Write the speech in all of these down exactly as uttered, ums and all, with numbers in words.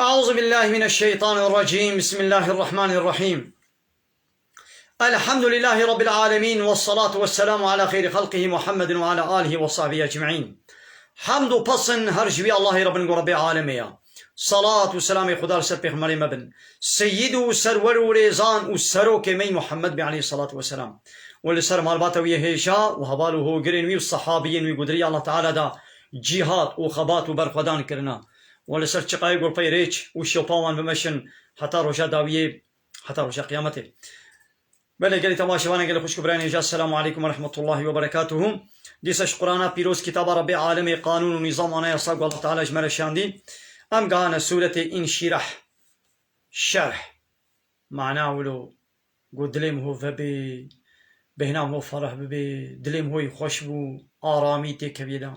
أعوذ بالله من الشيطان الرجيم. بسم الله الرحمن الرحيم. الحمد لله رب العالمين، والصلاة والسلام على خير خلقه محمد وعلى آله وصحبه أجمعين. Hemd û pesn her ji wî Allahê re bin ku Rebbê alemê ya. Salat û selamê Xuda li ser pêxemberê me bin. Seyyid û serwer û rêzan û serokê me yî Muhammed bê aleyhissalatu vesselam. Û li ser malbata wî yê hêja û heval û hogirên wî û sehabiyên wî ku di riya Allah Teala da cîhad û xebat û berxwedan kirina. Û li ser çiqayê ku pey rêç û şopa wan bimeşin heta roja dawiyê, heta roja qiyametê. Belê gelî temaşevanên gelê xwişk û birayên hêja, Selamu aleykum ve rahmetullahi ve berekatuhu. Dîsa ji Qur'ana pîroz, kitaba Rebbê alemê, qanûn û nîzam, anayasa ku Allah Teala ji me re şandî. Em gihane sûretê Înşîrah. Şerh. Mana wilo, got dilê min ho vebê, bêhna min ho fereh bibê, dilê min hoyî xweş bû, aramî tê keviyê de.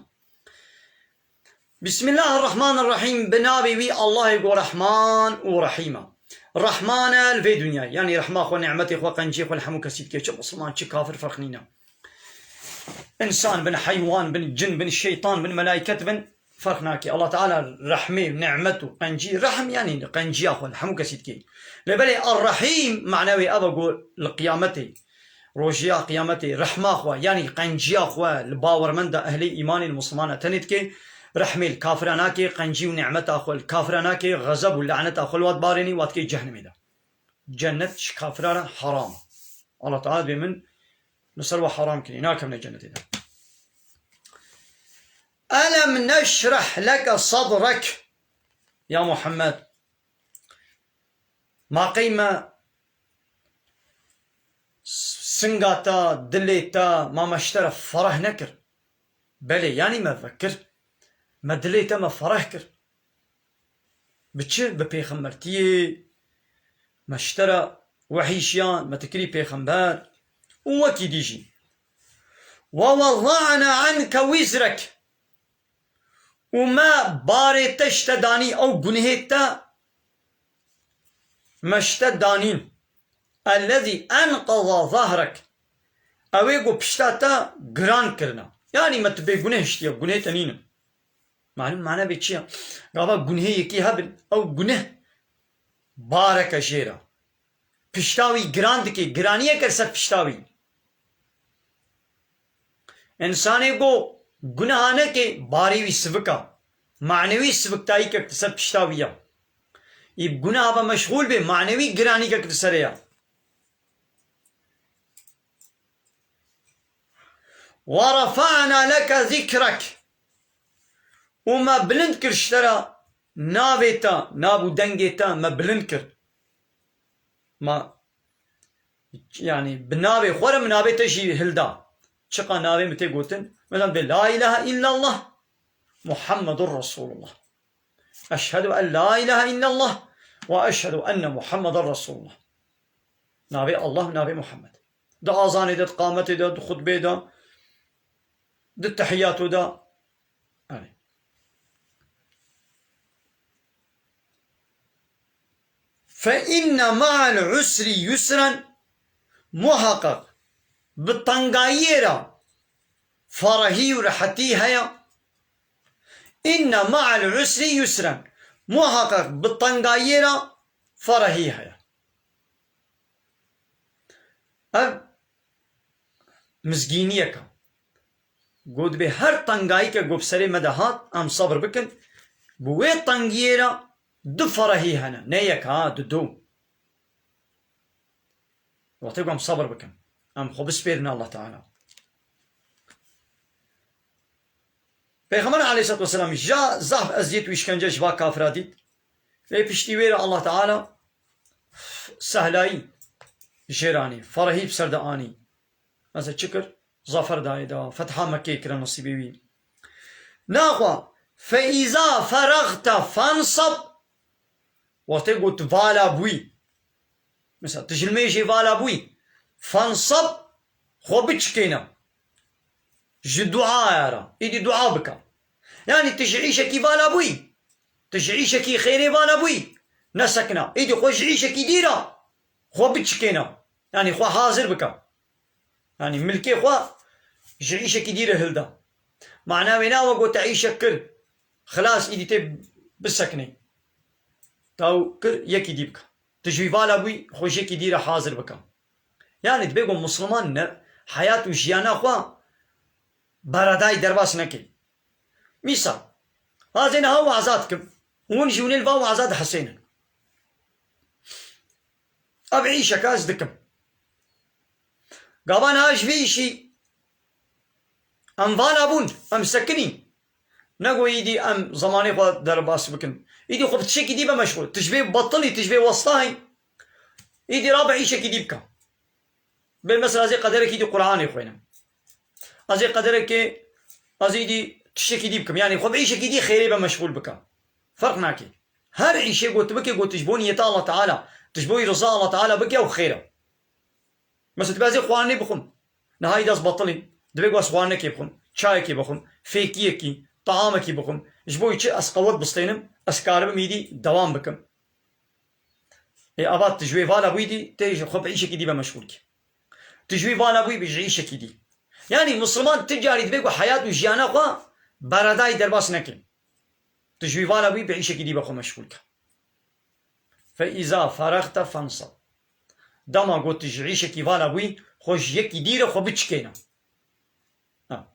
Bismillahirrahmanirrahîm, bi navê wî Allahê ku Rehman û Rehîm e. Rehman e li vê dinyayê, yanî rehma xwe, nîmetê xwe, qenciyê xwe li hemû kesî dike, çi misilman, çi kafir ferq nîne. Însan bin, heywan bin, cin bin, şeytan bin, melaiket bin, ferq nake. Allah Teala rehmê, nîmet û qencî, rehm yanî qenciya xwe li hemû kesî dike. Lê belê Er-Rehîm mana wê ev e ku li qiyametê, rojiya qiyametê rehma xwe, yanî qenciya xwe li bawermenda ehlê îmanê, li misilmana tenê dike, rehmê li kafira nake, qencî û nîmeta xwe li kafira nake, xezeb û laneta xwe li wa dibarênî, wa dike cehnimê de. Cennet ji kafira re heram e. Allah Teala dibê min li ser we heram kirî, nakevne cennetê de. Elem neşreh leke sadrek. Ya Muhammed, ma qey me singa te, dilê te, ma me ji te re fereh nekir? Belê, yanî me vekir. Me dilê te me fereh kir. Bi çi? Bi pêxembertiyê. Me ji te re wehî şiyan, me te kirî pêxember. Û wekî dî jî. Ve wada'na anke wizrek. Û me barê te ji te danî, ew gunehê te me ji te danîn. Ellezî enqeza zahrek. Ew ê ku pişta te giran kirina. Yanî me tu bêguneh hiştiye, gunehê te nînin. Malum mana vê çi ye? Gava gunehê yekî hebin, ew guneh bareke jê re. Pişta wî giran dike, giraniyeke li ser pişta wî. Însanê ku guneha neke, barê wî sivik e. Manewî siviktayîkek li ser pişta wî ye. Î bi guneha ve meşxûl bê, manewî giranîkek li serê ye. Ve refa'na leke zikrek. Û me bilind kir ji te re navê te, nav û dengê te me bilind kir. Me, yanî bi navê xwe re min navê te jî hilda. Çiqa navê min tê gotin? Mesela bê la ilahe illallah Muhammedur Resulullah. Eşhedü en la ilahe illallah ve eşhedü enne Muhammeden Resulullah. Navê Allah, navê Muhammed. Di azanê de, di qametê de, di xutbê de, di tehiyatû de. Erê. Fe inne ma'al usri yusren, muhaqqeq bi tengayiyê re ferehî û rehetî heye. Inne ma'al usri yusren. Muhaqqeq bi tengayiyê re ferehî heye. Ev mizgîniyek e. Got dibê her tengayîke ku bi serê me de hat, em sebr bikin. Bi wê tengiyê re du ferehî hene. Ne yek ha, du du. Wextê ku em sebr bikin, em xwe bispêrin Allah Teala. Pêxember aleyhisselatu vesselam ja zahf eziyet û îşkence ji va kafira dît. Lê piştî wê re Allah Teala sehlayî jê re anî, ferehî bi ser de anî. Mesela çi kir? Zafer dayê da, fetha Mekkeyê kire nesîbê wî. Naxwe, fe îza feraxte fensab, wextê ku tu vala bûyî, mesela tu ji limêjê vala bûyî, fensab, xwe biçikêne. Ji duaya re, îdî dua bike. Yanî tu ji îşekî vala bûyî, tu ji îşekî xêrê vala bûyî, nesekina. Îdî xwe ji îşekî dî re xwe biçikêne. Yanî xwe hazir bike. Yanî milkê xwe ji îşekî dî re hilda. Mana wê ne we got te îşek kir, xilas, îdî tê biseknê. Taw kir yekî dî bike. Tu ji wî vala bûyî, xwe ji yekî dî re hazir bike. Yanî dibê ku Misliman ne, heyat û jiyana xwe beredayî derbas neke. Mîsal, ez ê niha waza dikim. Hûn jî hûn ê li va waza dihesênin. Ev îşeka ez dikim. Gava niha ji vê îşî em vala bûn, em sekinî. Nego îdî em zemanê xwe derbas bikin. Îdî xwe bi tiştekî dî be meşxûl. Tu ji vê betilî, tu ji vê westayî. Îdî rabe îşekî dî bike. Bê mesela ez ê qederekî dî Qur'anê xwênim. Ez ê qederekê, ez ê dî tiştekî dî bikim. Yanî xwe bi îşekî dî xêrê be meşxûl bike. Ferq nake. Her îşê ku tu bike, ku tu ji bo niyeta Allah Teala, tu ji bo riza Allah Teala bike, ew xêr e. Mesela tu bê ez ê xwarinê bixwim. Niha îdî ez betilî. Divê ku ez xwarinekê bixwim. Çayekê bixwim. Fêkiyekî, taamekî bixwim. Ji bo çi ez qewet bistênim, ez karibim îdî dewam bikim. Ê ava tu ji wê vala bûyî dî, tê ji xwe bi îşekî dî be meşxûl kî. Tu ji wî vala bûyî bi ji îşekî dî. Yanî Misliman tu carî divê ku heyat û jiyana xwe beredayî derbas neke. Tu ji wî vala bûyî bi îşekî dî be xwe meşxûl ke. Fe îza ferexte fensab. Dema got tu ji îşekî vala bûyî, xwe ji yekî dî re xwe biçikêne. Ha.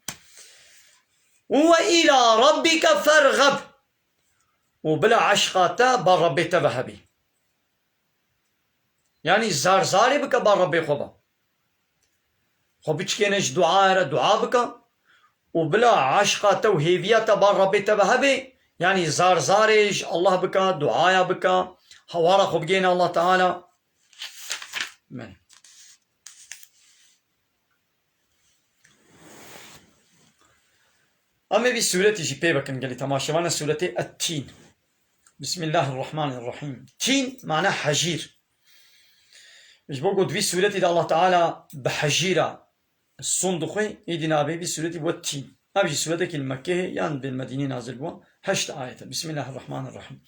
Ve îla rabbike ferxeb. Û bila eşqa te bar Rebbê te ve hebî. Yanî zar zarê bike bar Rebbê xwe ve. Xwe biçikêne ji duaya re dua bike. Û bila eşqa te û hêviya te bar Rebbê te ve hebe. Yanî zar zarê ji Allah bike, duaya bike. Hewara xwe bigêne Allah Teala. Amin. Em ê vî sûretî jî pê bikin gelî temaşevana sûretê Et-Tîn. Bismillahirrahmanirrahîm. Tîn mana hejîr. Ji bo ku di vî sûretî de Allah Teala bi hejîra son dixwe, êdî navê vî sûretî bû Tîn. Ev jî sûretekî li Mekkê heye yan bên Medînê nazil bû. Heşt ayet e. Bismillahirrahmanirrahîm.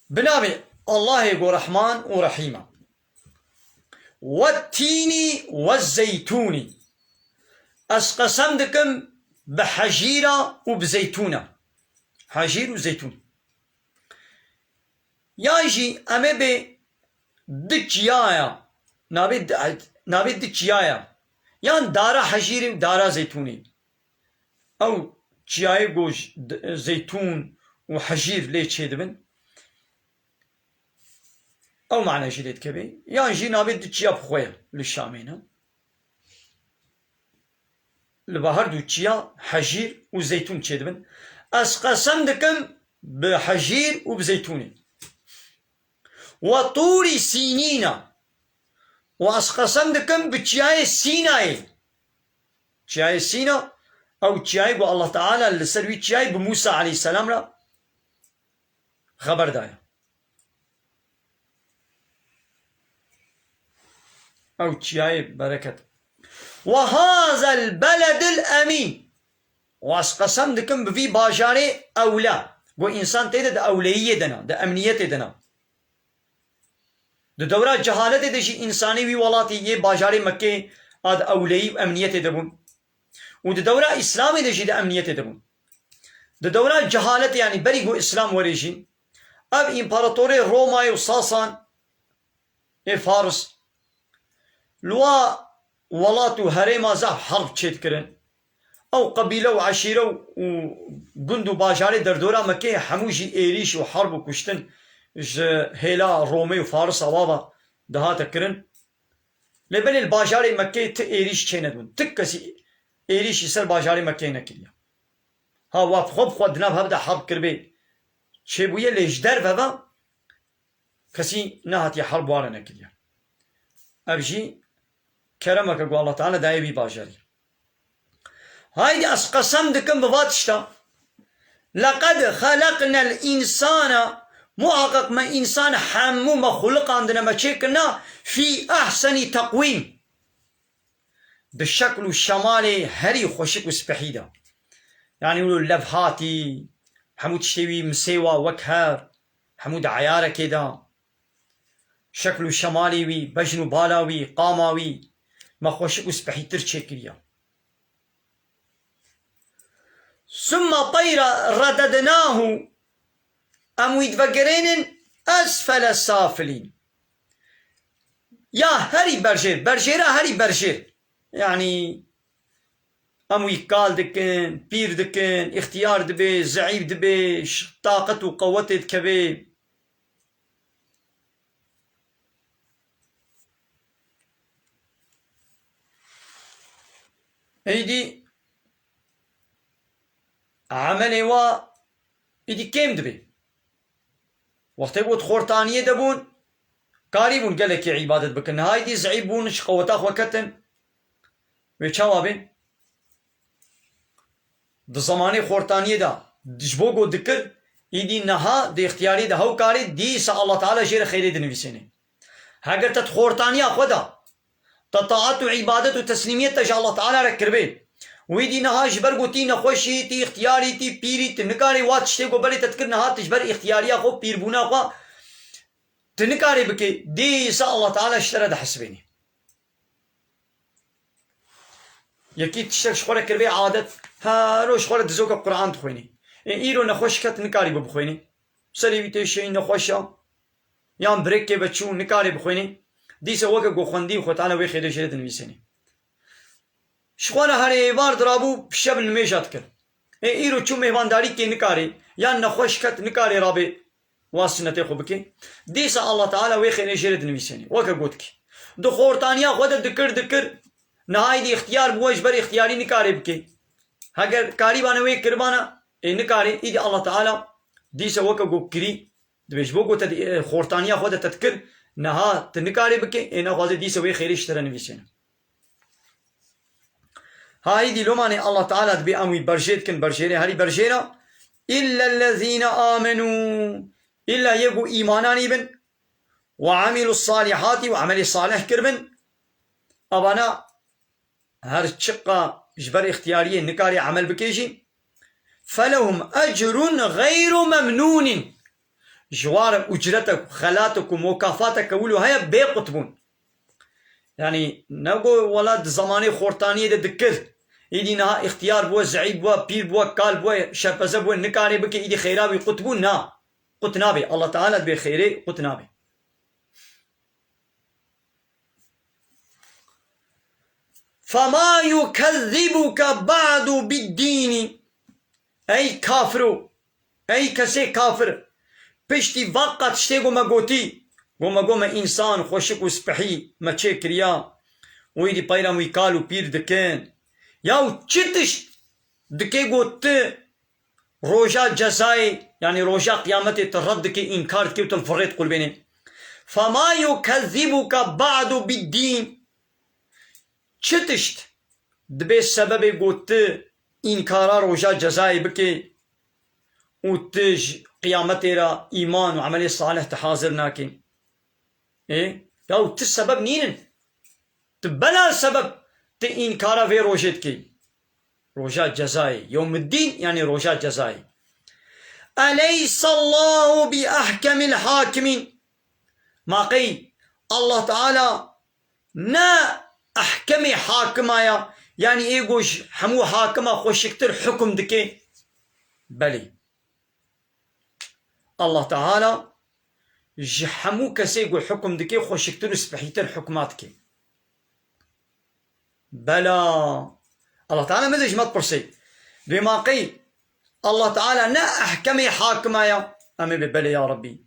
Bi navê Allahê ku Rehman û Rehîm e. Wettînî wezzeytûnî. Ez qesem dikim bi hejîra û bi zeytûna. Hejîr û zeytûn. Yan jî em ê bê di çiyaya, navê di, navê di çiyaya. Yan dara hejîrê û dara zeytûnê. Ew çiyayê ku ji d-, zeytûn û hejîr lê çêdibin, ew mane jî lê dikeve. Yan jî navê du çiya bi xwe ye li Şamê ne. Li ba her du çiya hejîr û zeytûn çêdibin. Ez qesem dikim bi hejîr û bi zeytûnê. We Tûrî Sînîna. Û ez qesem dikim bi çiyayê Sînayê. Çiyayê Sîna, ew çiyayê ku Allah Teala li ser wî çiyayê bi Mûsa aleyhisselam re xeber daye. Ew çiyayê bereket. Ve hazel beledil emîn. Û ez qesem dikim bi vî bajarê ewle. Ku însan tê de di ewleyiyê de ne, di emniyetê de ne. Di dewra cehaletê de jî însanê wî welatî yê bajarê Mekkê a di ewleyî û emniyetê de bûn. Û di dewra Îslamê de jî di emniyetê de bûn. Di dewra cehaletê, yanî berî ku Îslam werê jî, ev împaratorê Romayê û Sasan ê Faris, li wa welat û herêma zaf herb çêdikirin. Ew qebîle û eşîre û, û gund û bajarê derdora Mekkeyê hemû jî êrîş û herb û kuştin ji hêla Romê û Farisa wa ve dihate kirin. Lê belê li bajarê Mekkeyê ti êrîş çênedibûn. Ti kesî êrîşî ser bajarê Mekkeyê nekiriye. Ha, wa bi xwe bi xwe di nav hev de herb kiribê çêbûye, lê ji derve ve kesî nehatiye herb wa re nekiriye. Ev jî keremeke ku Allah Teala daye vî bajarî. Haydî ez qesem dikim bi va tişta. Leqed xeleqnel însana, muhaqqeq me însan hemû me xuliqandine, me çêkirina, fî ehsenî teqwîm. Di şekl û şemalê herî xweşik û spehî de. Yanî wilo levhatî, hemû tiştê wî misêwa wek hev, hemû di eyarekê de. Şekl û şemalê wî, bejn û bala wî, qama wî, me xweşik û spehîtir çêkiriye. Summa teyra redednahu. Em wî divegerênin esfele safilîn. Ya herî berjêr, berjêra herî berjêr. Yanî em wî kal dikin, pîr dikin, îxtiyar dibe, zeîf dibe, ş-, taqet û qewetê dikeve. Êdî emelê wa êdî kêm dibe. Wextê ku di xortaniyê de bûn, karîbûn gelekî îbadet bikin. Niha êdî zeîf bûn, ji qeweta xwe ketin. Wê çawa bên? Di zemanê xortaniyê de ji bo ku dikir, êdî niha di îxtiyariyê de hew karê, dîsa Allah Teala jê re xêrê dinivîsênê. Heger te di xortaniya xwe de te taat û îbadet û teslîmiyet te ji Allah Teala re kiribê, wî dî niha ji ber ku tî nexweşî, tî îxtiyarî, tî pîrî, tu nikarî wa tiştê ku berê te dikir, niha tu ji ber îxtiyariya xwe, pîrbûna xwe, tu nikarî bikê, dîsa Allah Teala ji te re dihesibênê. Yekî tiştek ji xwe re kiribê adet, her roj ji xwe re dizok e Quran dixwênê. Ê, îro nexweş ket, nikarî bixwênê. Serê wî tê şehî, nexweş e. Yan birêkê ve çû, nikarê bixwênê. Dîsa weke ku xwendî, Xwe Teala wê xêrê jê re dinivîsênê. Ji xwe re herê êvar dirabû, şev nimêja dikir. Ê, îro çû mêvandarîkê, nikarê. Yan nexweş ket, nikarê rabê wa sinetê xwe bike. Dîsa Allah Teala wê xêrê jê re dinivîsênê. Weke gotikî. Di xortaniya xwe de dikir, dikir. Niha êdî îxtiyar bû, ji ber îxtiyarî nikarê bike. Heger karîbane wê kiribana, ê nikarê, êdî Allah Teala dîsa weke ku kirî, dibê ji bo ku te di, e, xortaniya xwe de te dikir, niha tu nikarê bike, ê nexwaze dîsa wê xêrê ji te re nivîsêne. Ha êdî lomanê Allah Teala dibê em wî berjê dikin, berjêrê herî berjêra. Îllellezîne amenû. Îlla yê ku îman anîbin. Ve amilus salihati, û emelê salih kiribin. Evana her çiqa ji ber îxtiyariyê nikarê emel bike jî. Felehum ecrun xeyru memnûnin. Ji wa re ucretek, xelatek û mukafateke wilo heye bê qutbûn. Yanî ne ku wela di zemanê xortaniyê de dikir, êdî niha îxtiyar bûye, zeîf bûye, pîr bûye, kal bûye, şerpeze bûye, nikarê bike, êdî xêra wî qut bû, na. Qut nabe. Allah Teala dibê xêrê qut nabe. Fema yukezzibuke ba'du biddînî. Ey kafiro, ey kesê kafir, piştî vaqa tiştê ku me gotî, ku me got me însan xweşik û spehî me çêkiriya, wî dî peyra wî kal û pîr dikin. Yaw çi tişt dikê ku tu roja cezayê, yanî roja qiyametê tu red dikî, înkar dikî û tu li firê diqulbênê. Fema yukezzibuke ba'du biddîn. Çi tişt dibe sebebê ku tu înkara roja cezayê bikê û tu ji qiyametê re îman û emelê salih tu hazir nakî? Ê? Yaw tu sebeb nînin. Tu bela sebeb tu înkara vê rojê dikî. Roja cezayê. Yewmiddîn, yanî roja cezayê. Eleysallahu bi ahkemil hakimîn. Ma qey Allah Teala ne ehkemê hakima ya, yanî ê ku ji hemû hakima xweşiktir hukum dike? Belê. Allah Teala ji hemû kesê ku hukum dike xweşiktir û spehîtir hukma dike. Bela. Allah Teala me de ji me dipirsê. Bê ma qey Allah Teala ne ehkemê hakima ya? Em ê bê belê ya Rabbî.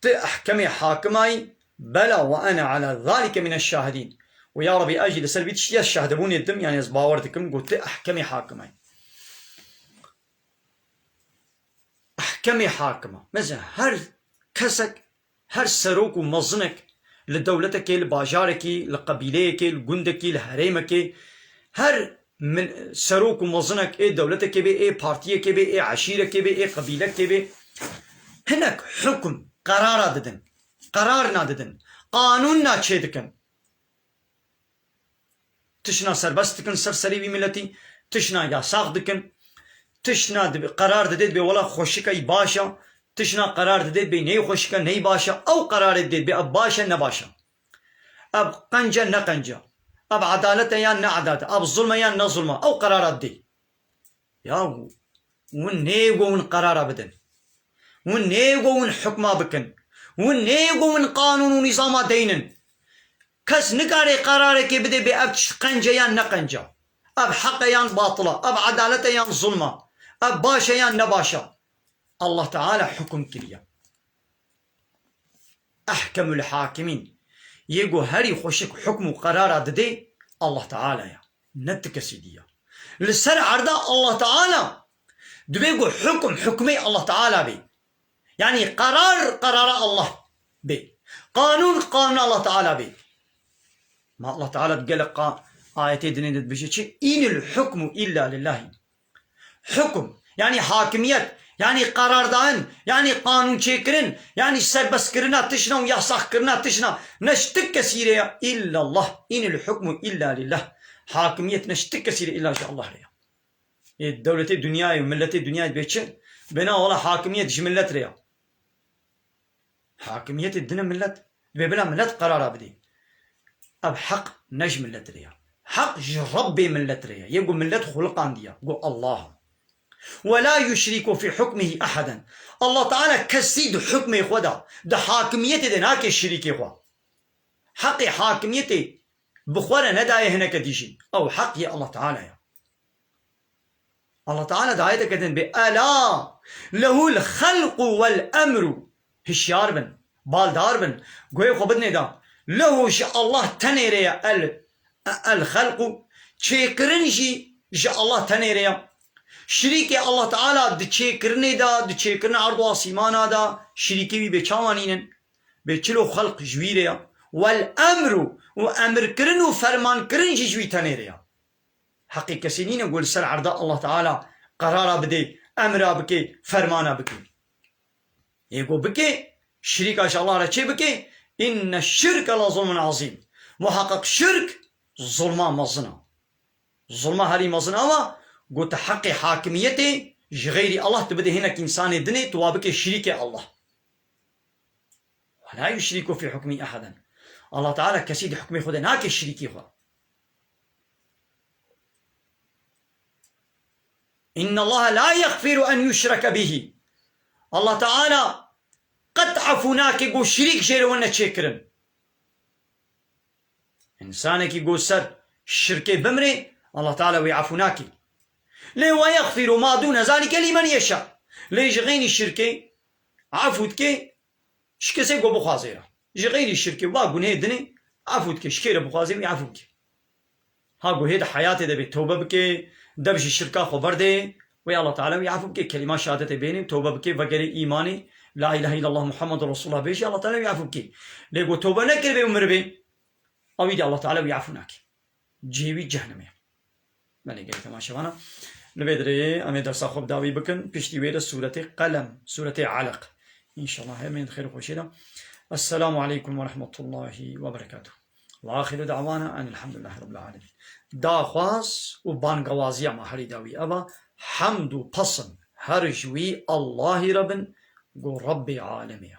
Tu ehkemê hakima yî. Bela ve ene ala zalike mineşşahidîn. Û ya Rabbî ez jî li ser vî tiştî ez şahdebûnê didim, yanî ez bawer dikim ku tu ehkemê hakima yî. Ehkemê hakima. Mesela her kesek, her serok û mezinek li dewletekê, li bajarekî, li qebîleyekê, li gundekî, li herêmekê, her mil-, serok û mezinek ê dewletekê bê, ê partiyekê bê, ê eşîrekê bê, ê qebîlekê bê, hinek hukum, qerara didin, qerarna didin, qanûnna çêdikin. Tişna serbest dikin ser serê wî miletî, tişna yasax dikin, tişna dibe, qerar dide dibê wela xweşik e, baş e, tişna qerar dide dibê ney xweşik e, ney baş e, ew qerarê dide dibê ev baş e, ne baş e. Ev qenc e, ne qenc e. Ev edalet e yan ne edalet e. Ev zulm e yan ne zulm e. Ew qerara didê. Ya hûn nê ku hûn qerara bidin. Hûn nêgo hûn hukma bikin. Hûn nêgo hûn qanûn û nîzama deynin. Kes nikare qerarekê bide bê ev tişt qenc e yan ne qenc e. Ev heq e yan batil e. Ev edalet e yan zulm e. Ev baş e yan ne baş e. Allah Teala hukum kiriye. Ehkemul hakimîn. Yê ku herî xweşik hukm û qerara didê Allah Teala ye. Ne ti kesî dî ye. Li ser erda Allah Teala dibe ku hukm hukmê Allah Teala bê. Yanî qerar qerara Allah bê. Qanûn qanûna Allah Teala bê. Ma Allah Teala di gelek qa-, ayetê dinê de dibêje çi? Inil hukmu illa lillahi. Hukm, yanî hakimiyet, yanî qerardan, yanî qanûnçêkirin, yanî serbestkirina tişna û yasaxkirina tişna ne ji ti kesî re ya, illallah. Inil hukmu illa lillah. Hakimiyet ne ji ti kesî re, illa ji Allah re ya. Ê dewletê dinyayê û milletê dinyayê dibê çi? Bêna wala hakimiyet ji millet re ya. Hakimiyetê dine millet. Dibê bila millet qerara bidê. Ev heq ne ji millet re ya. Heq ji Rebbê millet re ya. Yê ku millet xuliqandiya. Got Allah. Ve la yuşriku fi hukmihi ahaden. Allah Teala kesî di hukmê xwe de, di hakimiyetê de nake şirîkê xwe. Heqê hakimiyetê bi xwe re nedaye hineke dî jî. Ew heq yê Allah Teala ya. Allah Teala di ayeteke din bê, ela lehul xelqu vel emru. Hişyar bin, baldar bin, guhê xwe bidinê da. Lehu, ji Allah tenê re ye el, el xelqu. Çêkirin jî ji Allah tenê re ye. Şirîkê Allah Teala di çêkirinê de, di çêkirina erd û asîmana de şirîkê wî bê çawa nînin? Bê çilo xelq ji wî re ye. Wel emru, û emirkirin û fermankirin jî ji wî tenê re ye. Heqê kesî nîne ku li ser erda Allah Teala qerara bidê, emra bike, fermana bike. Ê ku bike, şirîka ji Allah re çê bike, inne şirke la zulmun azîm. Muheqeq şirk zulma mezin a. Zulma herî mezin a wa ku tu heqê hakimiyetê ji xeyrî Allah tu bidê hinek însanê dinê, tu wa bike şirîkê Allah. Ve la yuşriku fi hukmî ahaden. Allah Teala kesî di hukmê xwe de nake şirîkî xwe. İnnallaha la yaghfiru en yushrake bihi. Allah Teala qet efû nake ku şirîk jê re wene çêkirin. Însanekî ku ser şirkê bimrê, Allah Teala wî efû nake. Lê ve yexfiru ma dûne zalike lîmen yeşa. Lê ji xeynî şirkê efû dike ji kesê ku bixwazê re. Ji xeynî şirkê va gunehê dinê efû dike. Ji kê re bixwazê wî efû bike. Ha ku hê di heyatê de bê tewbe bike, dev ji şirka xwe berdê, wê Allah Teala wî efû bike. Kelîma şehadetê bênê, tewbe bike, vegerê îmanê, la ilahe illallah Muhammedur Resulullah bêjî, Allah Teala wî efû bike. Lê ku tewbe nekiribê û miribê, ewî dî Allah Teala wî efû nake. Cihê wî cehnimê. Belê gelê temaşevana. Li vê dirêyê em ê dersa xwe bi dawî bikin. Piştî wê de sûretê Qelem, sûretê Eleq. Înşallah hemên di xêr û xweşiyê de. Esselamu aleykum ve rahmetullahi ve berekatuh. Ve axiru da'wana enilhamdülillahi rabbil alemin. Daxwaz û bangewaziya me herî dawî ev a, hemd û pesn her ji wî Allahî re bin, ku Rebbê alemê ye.